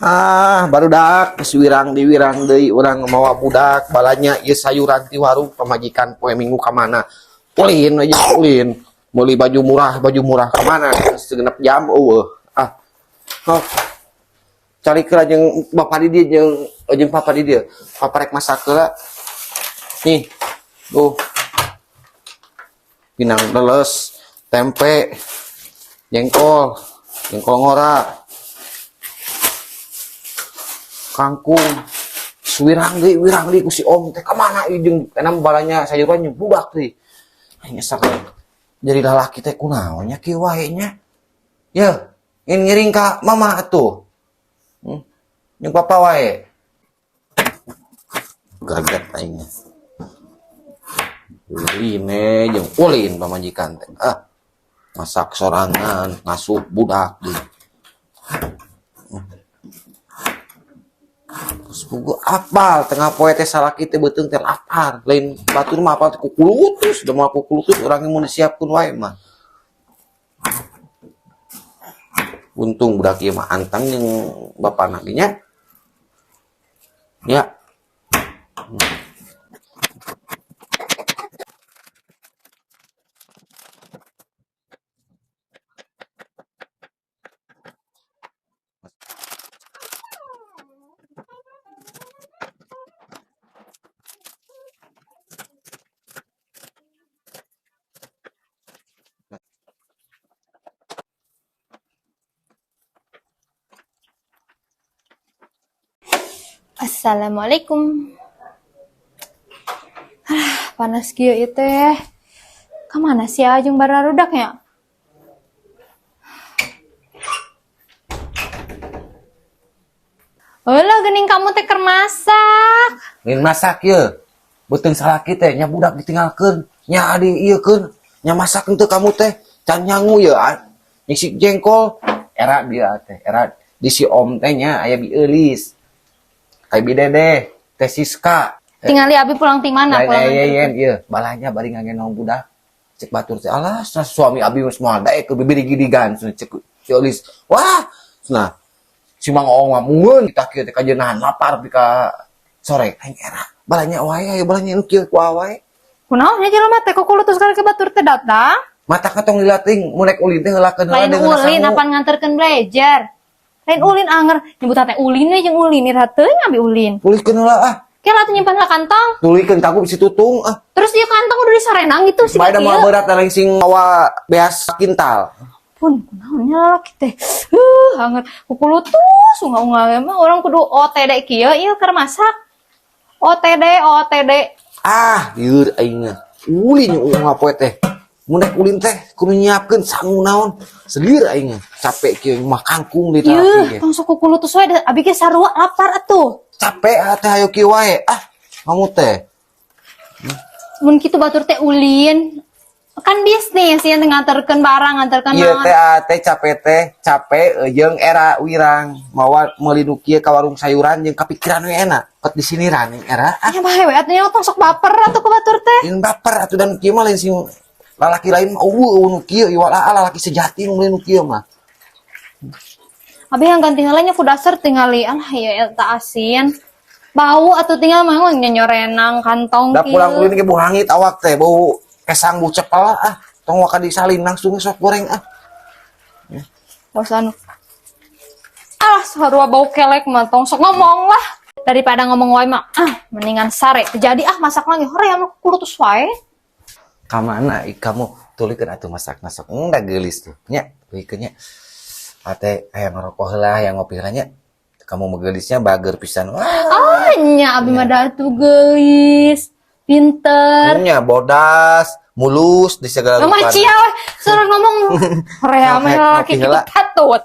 Ah, barudak geus wirang di wirang deui urang mawa budak balanya ieu sayuran ti warung pamajikan poe Minggu ka mana? Ulin aja ulin. Meuli baju murah ka mana? Geus 6 jam eueuh. Ah. Oh. Cari heula jeung bapak di dieu jeung jeung papa di dieu. Papa rek masak heula. Nih. Tuh. Pinang leles, tempe, jengkol, jengkol ngora, kangkung, wirang deui ku si om teh ka mana ieu jeung enam balanya sayuran jeung budak deui. Aing asa jadi lalaki teh kunaon nya kieu wae nya. Ye, ingin ngiring ka mama atuh. Jeung papa wae. Greget aing. Ulin jeung ulin pamajikan teh. Ah, masak sorangan, ngasuh budak deui. Terus pugu apal tengah poe teh salaki teh beuteung teh lapar. Lain batur mah apal teh kukulutus, da moal kukulutus urang mun disiapkeun wae mah. Untung budak ieu mah anteng jeung bapana ge nya. Ya. Assalamualaikum. Ah, panas kieu ieu teh. Kamana sih jeung bararudak nya? Heulah geuning kamu teh keur masak. Lain masak ye. Beuteung salaki teh nya budak ditinggalkeun, nya di ieukeun, nya masak henteu kamu teh. Can nyangu ye, nyisik jengkol. Era dia teh, era di si om teh nya aya bi eulis. Aya bi dedeh, teh Siska. Tingali abi pulang ti mana? Lain Pulang aya nganterkeun. yen ieu, balanya bari ngagendong budak. Cek batur teh, alah, cenah suami abi geus moal daek ke bibir gidigan, cenah cek si Eulis. Wah, cenah si Mang Oong mah mungeun kita kieu teh kajenahan lapar pi ka sore. Aing era balanya wae, aya balanya nu kieu ku wae. Kunaon nya jelema teh kukulutus kali ke batur teh datang? Mata ka tong dilating, mun rek ulin teh heulakeun heula Lain deungeun ulin sangu. apan nganterkeun belajar. Lain ulin anger, nyebut teh ulin we jeung ulin ira teu ngambil ulin. Tulikeun heula ah. Kela atuh nyimpan heula kantong. Tulikeun ka ku bisi tutung ah. Terus ieu kantong udah disarenang gitu sih. Bae da moal berat da lain sing mawa beas kintal. Pun kunaon nya lalaki teh. Anger kukulutus unga-unga mah urang kudu OTD kieu ieu keur masak. OTD, OTD. Ah, lieur aing mah. Ulin unga poe teh. Mun rek ulin teh kudu nyiapkeun sangu naon. Selir aing mah. Capek kieu mah kangkung di Yeuh, talaki ge. tong sok kukulutus wae da abi ge sarua lapar atuh. Capek ah teh hayo kieu wae. Ah, kamu teh. Mun kitu batur teh ulin. Kan bisnis ya nganterkeun barang, nganterkeun Ieu naon. teh ah, teh capek teh, capek jeung era wirang mawa meuli nu kieu ka warung sayuran jeung kapikiran we enak. Ket disiniran era. Ah, Nya bae we atuh nya tong sok baper atuh ku batur teh. lain baper atuh dan kieu mah lain sing lalaki lain mah eueuh nu kieu ieu lah lalaki sejati nu lain nu kieu mah. Abi yang ganti heula nya ku dasar tingali alah ieu eta asin. Bau atuh tinggal mah nyorenang kantong Da pulang kieu. ulin ge bau hangit awak teh, bau kesang bau cepel ah. Tong waka disalin langsung sok goreng ah. Bosan. Alah sarua bau kelek mah tong sok ngomong lah. Daripada ngomong wae mah ah mendingan sare. Jadi ah masak lagi hoream kulutus wae. Ka mana kamu tulikeun atuh masak-masak. Da geulis tuh nya, tulikeun nya. Ate hayang ngerokok heula, hayang ngopi heula nya. Kamu mah geulisnya bager pisan. Wah. Ah nya abi mah da atuh geulis. Pinter. Nya bodas, mulus di segala Mama rupa. cia we, suruh ngomong hoream Ngopi lalaki heula. kitu patut.